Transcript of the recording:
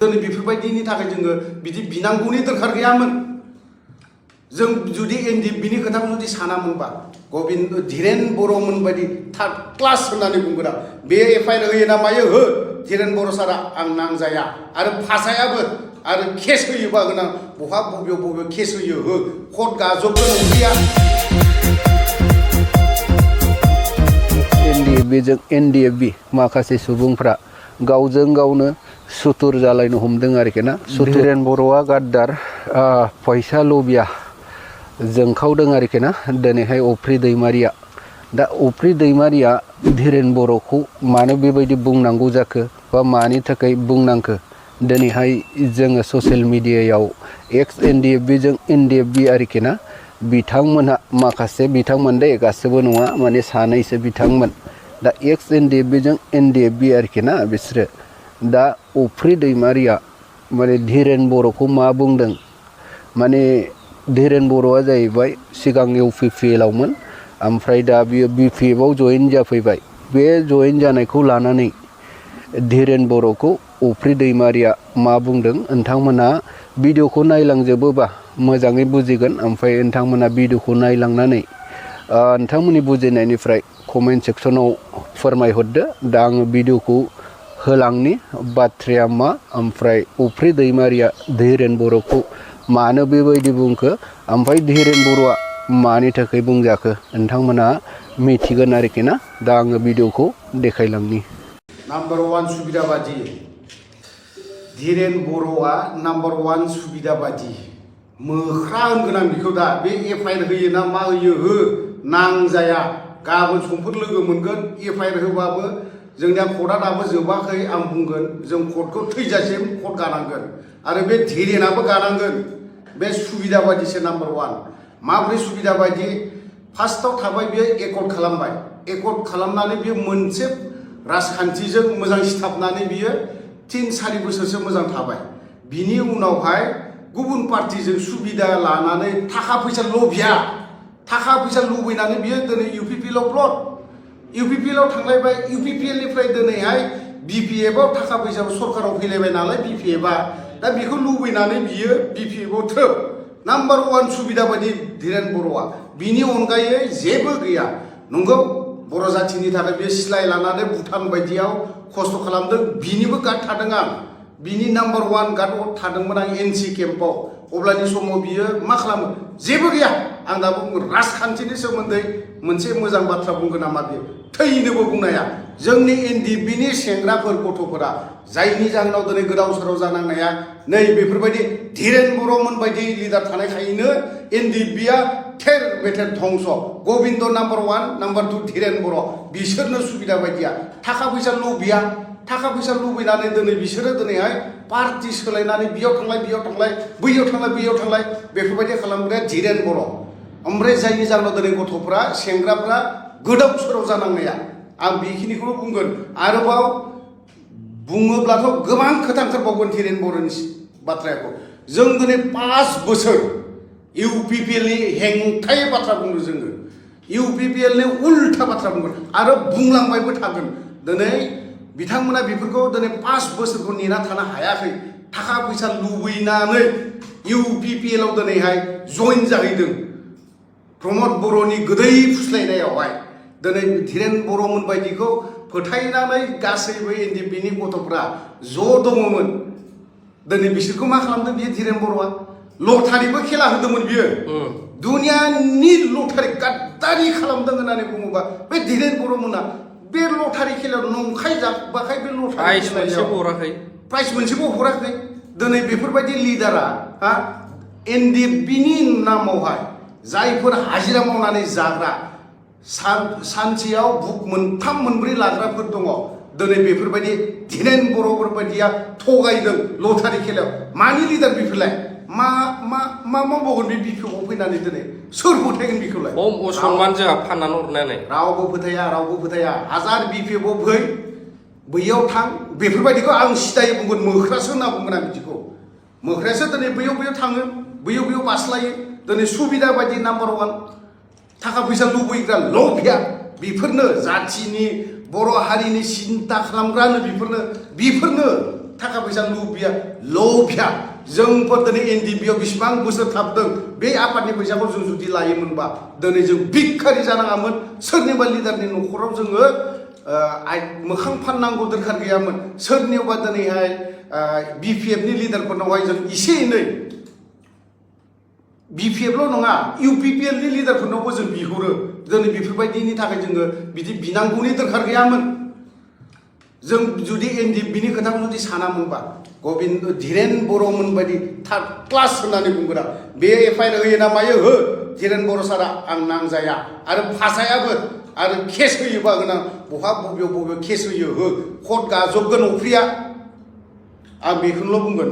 दिनै बेफोरबायदिनि थाखाय जोङो बिदि बिनांगौनि दरखार गैयामोन जों जुदि एनडिएफबिनि खोथाखौ जुदि सानामोनबा गबिन्द धीरेन बर'मोन बायदि थार्ड क्लास होननानै बुंगोन आं बे एफआइआर होयो ना मायो हो धीरेन बर' सारा आं नांजाया आरो फासायाबो आरो केस होयोबा गोनां बहा बबेयाव केस होयो हो कर्ट गाजबगोन ओंख्रिया एनडिएफबि माखासे सुबुंफ्रा गावजों गावनो सुथुर जालायनो हमदों आरोखि ना धीरेन बर'आ गाद्दार फैसा लबिया जोंखावदों आरोखि ना दिनैहाय अफ्रि दैमारिया दा अफ्रि दैमारिया धीरेन बर'खौ मानो बेबायदि बुंनांगौ जाखो बा मानि थाखाय बुंनांखो दिनैहाय जोङो ससियेल मिडियायाव एक्स एनडिएफबिजों एनडिएफबि आरोखि ना बिथांमोनहा माखासे बिथांमोन दे गासैबो नङा माने सानैसो बिथांमोन दा एक्स एनडिएफबिजों एनडिएफबि आरोखि ना बिसोरो दा अफ्रि दैमारिया माने धीरेन बर'खौ मा बुंदों माने धीरेन बर'आ जाहैबाय सिगां इउपिपिएलआवमोन ओमफ्राय दा बियो बिपिएफआव जयेन जाफैबाय बे जयेन जानायखौ लानानै धीरेन बर'खौ अफ्रि दैमारिया मा बुंदों नोंथांमोना भिडिअखौ नायलांजोबोबा मोजाङै बुजिगोन ओमफ्राय नोंथांमोना भिडिअखौ नायलांनानै नोंथांमोननि बुजिनायनिफ्राय कमेन्ट सेक्सनाव फोरमायहरदो दा आङो भिडिअखौ होलांनि बाथ्राया मा ओमफ्राय अफ्रि दैमारिया धीरेन बर'खौ मानो बेबायदि बुंखो ओमफ्राय धीरेन बर'आ मानि थाखाय बुंजाखो नोंथांमोना मिथिगोन आरोखि ना दा आङो भिडिअखौ देखायलांनि नाम्बार 1 सुबिदाबादि धीरेन बर'आ नाम्बार 1 सुबिदाबादि मोख्रा होनगोन आं बेखौ दा बे एफआइआर होयो ना मा होयो हो नांजाया गाबोन समफोर लोगो मोनगोन एफआइआर होबाबो जोंनिया कर्टआ दाबो जोबाखै आं बुंगोन जों कर्टखौ थैजासिम कर्ट गानांगोन आरो बे धीरेनाबो गानांगोन बे सुबिदा बायदिसो नाम्बार 1 माब्रै सुबिदा बायदि फार्स्टआव थाबाय बियो एकर्ड खालामबाय एकर्ड खालामनानै बियो मोनसे राजखान्थिजों मोजां सिथाबनानै बियो 3-4 बोसोरसो मोजां थाबाय बिनि उनावहाय गुबुन पार्टिजों सुबिदा लानानै थाखा फैसा लबिया थाखा फैसा लुबैनानै बियो दिनै इउपिपिएलआव प्लट इउपिपिएलआव थांलायबाय इउपिपिएलनिफ्राय दिनैहाय बिपिएफआव थाखा फैसा सरकाराव फैलायबाय नालाय बिपिएफआ दा बेखौ लुबैनानै बियो बिपिएफआव थ्रोब नाम्बार 1 सुबिदा बायदि धीरेन बर'आ बिनि अनगायै जेबो गैया नंगौ बर' जाथिनि थाखाय बे सिलाय लानानै भुटान बायदियाव खस्थ' खालामदों बिनिबो गार्ड थादों आं बिनि नाम्बार 1 गार्ड थादोंमोन आं एनसि केम्पआव अब्लानि समाव बियो मा खालामो जेबो गैया आं दा बुंगोन राजखान्थिनि सोमोन्दै मोनसे मोजां बाथ्रा बुंगोन नामा बियो थैनोबो बुंनाया जोंनि एनडिएफबिनि सेंग्राफोर गथ'फोरा जायनि जाहोनाव दिनै गोदाव सोराव जानांनाया नै बेफोरबायदि धीरेन बर'मोन बायदि लिडार थानायखायनो एनडिएफबिया थेर बेथेर धंस गबिन्द नाम्बार 1 नाम्बार 2 धीरेन बर' बिसोरनो सुबिदा बायदिया थाखा फैसा लुबैया थाखा फैसा लुबैनानै दिनै बिसोरो दिनैहाय पार्टि सोलायनानै बेयाव थांलाय बैयाव थांलाय बेफोरबायदि खालामग्राया धीरेन बर' ओमफ्राय जायनि जाहोनाव दिनै गथ'फ्रा सेंग्राफ्रा गोदाव सोराव जानांनाया आं बेखिनिखौल' बुंगोन आरोबाव बुङोब्लाथ' गोबां खोथा ओंखारबावगोन धीरेन बर'नि बाथ्राखौ जों दिनै 5 बोसोर इउपिपिएलनि हेंथायै बाथ्रा बुंनो जोङो इउपिपिएलनि उल्था बाथ्रा बुंगोन आरो बुंलांबायबो थागोन दिनै बिथांमोना बेफोरखौ दिनै 5 बोसोरखौ नेना थानो हायाखै थाखा फैसा लुबैनानै इउपिपिएलआव दिनैहाय जइन जाहैदों प्रमद बर'नि गोदै फुस्लायनायावहाय दिनै धीरेन बर'मोन बायदिखौ फोथायनानै गासैबो एनडिएफबिनि गथ'फ्रा ज' दङमोन दिनै बिसोरखौ मा खालामदों बियो धीरेन बर'आ लटारिबो खेला होदोंमोन बियो दुनियानि लटारि गाद्दारि खालामदों होननानै बुङोबा बे धीरेन बर'मोना बे लटारि खेलायाव नंखाय जाबाखाय बे लटारि प्राइज मोनसेबो हराखै दिनै बेफोरबायदि लिडारा एनडिएफबिनि नामावहाय जायफोर हाजिरा मावनानै जाग्रा सानसेयाव बुक 3-4 लाग्राफोर दङ दिनै बेफोरबायदि धीरेन बर'फोर बायदिया थगायदों लटारि खेलायाव मानि लिडार बेफोरलाय मा मावबावगोन बे बिपिएफआव फैनानै दिनै सोर फोथायगोन बेखौलाय सनमान जोंहा फाननानै हरनानै रावबो फोथाया हाजार बिपिएफआव फै बैयाव थां बेफोरबायदिखौ आं सिदायै बुंगोन मोख्रासो होनना बुंगोन आं बिदिखौ मोख्रायासो दिनै बैयाव थाङो बैयाव बास्लायो दिनै सुबिदा बायदि नाम्बार 1 थाखा फैसा लुबैग्रा लभिया बेफोरनो जाथिनि बर' हारिनि सिन्ता खालामग्रानो बेफोरनो थाखा फैसा लुबिया जोंफोर दिनै एनडिबिआव बेसेबां बोसोर थाबदों बे आफादनि फैसाखौ जों जुदि लायोमोनबा दिनै जों भिखारि जानाङामोन सोरनिबा लिडारनि न'खराव जोङो मोखां फाननांगौ दरखार गैयामोन सोरनियावबा दिनैहाय बिपिएफनि लिडारफोरनावहाय जों एसे एनै बिपिएफल' नङा इउपिपिएलनि लिडारफोरनावबो जों बिहरो दिनै बेफोरबायदिनि थाखाय जोङो बिदि बिनांगौनि दरखार गैयामोन जों जुदि एनडिबिनि खोथाखौ जुदि सानामोनबा गबिन्द धीरेन बर'मोन बायदि थार्ड क्लास होननानै बुंगोन बे एफआइआर होयो ना मायो हो धीरेन बर' सारा आं नांजाया आरो फासायाबो आरो केस होयोबा गोनां बबेयाव केस होयो हो कर्ट गाजोबगोन अफ्रिया आं बेखौल' बुंगोन